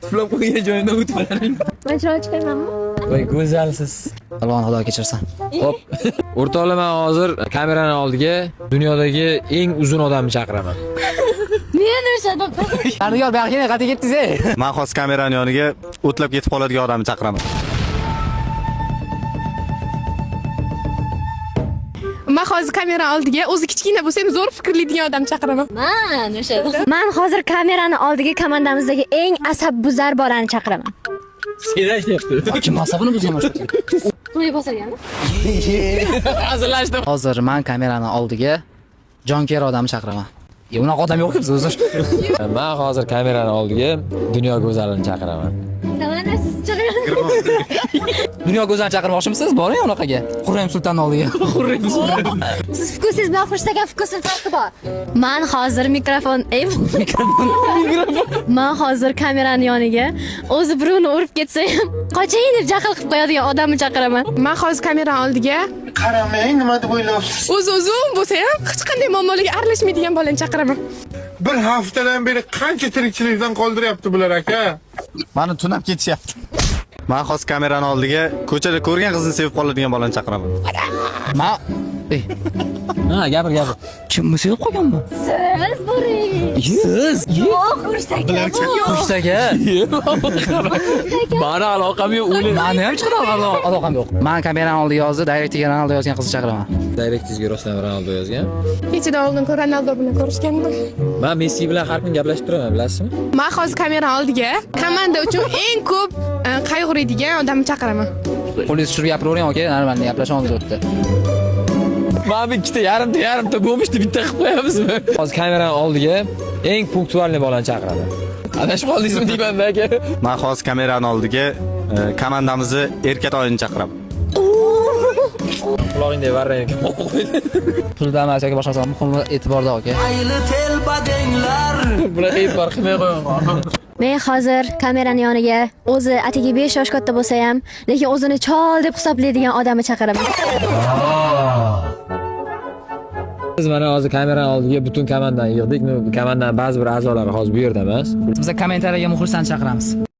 Tuflab qo'ygan joyimdan o'tib boraring. Men chiroyli chiqaymanmi? Voy, go'zalsiz. Allohni Xudo kechirsin. Hop. O'rtoqlar, men hozir kamerani oldiga dunyodagi eng uzun odamni chaqiraman. Men o'sha Doniyor, bu yoqqa keling, qayerga ketdingiz ey? Man hozir kamerani yoniga o'tlab ketib qoladigan odamni chaqiraman. Man hozir kamera oldiga o'zi kichkina bo'lsa ham zo'r fikrlaydigan odam chaqiraman. Man o'sha. Man hozir kamerani oldiga komandamizdagi eng asabbuzar bolani chaqiraman. Sen aytyapti. Kim asabini buzgan o'sha? To'y bosilganmi? Hazillashdim. Hozir men kamerani oldiga jonkuyar odamni chaqiraman. Unaqa odam yo'q-ku bizda uzr. Men hozir kamerani oldiga dunyo go'zalini chaqiraman. Komanda sizni chaqiraman. Dunyo go'zalini chaqirmoqchimisiz? Boring unaqaga. Hurrem Sultonni oldiga. Siz vkusingiz bilan Xurshid aka vkusini farqi bor. Man hozir mikrofon, ey Man hozir kamerani yoniga o'zi birovni urib ketsa ham qochayin deb jahl qilib qo'yadigan odamni chaqiraman. Man hozir kamera oldiga Qaramang, nima deb o'ylayapsiz? o'zi uzun bo'lsa ham hech qanday muammolarga aralashmaydigan bolani chaqiraman. Bir haftadan beri qancha tirikchilikdan qoldiryapti bular aka. Mani tunab ketishyapti. Man hozir kamerani oldiga ko'chada ko'rgan qizni sevib qoladigan bolani chaqiraman. Men Ey, Ha, gapir, gapir. kimni sevib qolgan bu? Siz boring. Siz. Yo'q, Xurshid aka. Xurshid aka. Mani aloqam yo'q, o'lin. Mani ham chiqadi aloqam yo'q. Men kamerani oldiga hozir Directga Ronaldo yozgan qizni chaqiraman. Directingizga rostdan Ronaldo yozgan. Kechadan oldin Ronaldo bilan ko'rishgandim. Men Messi bilan har kun gaplashib turaman, bilasizmi? Man hozir kamera oldiga komanda uchun eng ko'p qayg'uradigan odamni chaqiraman. Qo'lingizni tushirib gapiravering aka, normalniy gaplashamiz o'tdi. Mana bu ikkita yarimta yarimta bo'lmishdi, bitta qilib qo'yamizmi? Hozir kamerani oldiga eng punktualniy bolani chaqiraman. Adashib qoldingizmi deyman-da aka. Man hozir kamerani oldiga komandamizni erkatoyini chaqiraman. Qulog'ingda varang qo'ydi. Pulda emas yoki boshqa narsa, muhimi e'tiborda aka. Bunaqa e'tibor qilmay qo'yaman. Men hozir kamerani yoniga o'zi atigi 5 yosh katta bo'lsa ham, lekin o'zini chol deb hisoblaydigan odamni chaqiraman. Biz mana hozir kamerani oldiga butun komandani yig'dik. Komandani ba'zi bir a'zolari hozir bu yerda emas. Biz kommentariyaga muxlislarni chaqiramiz.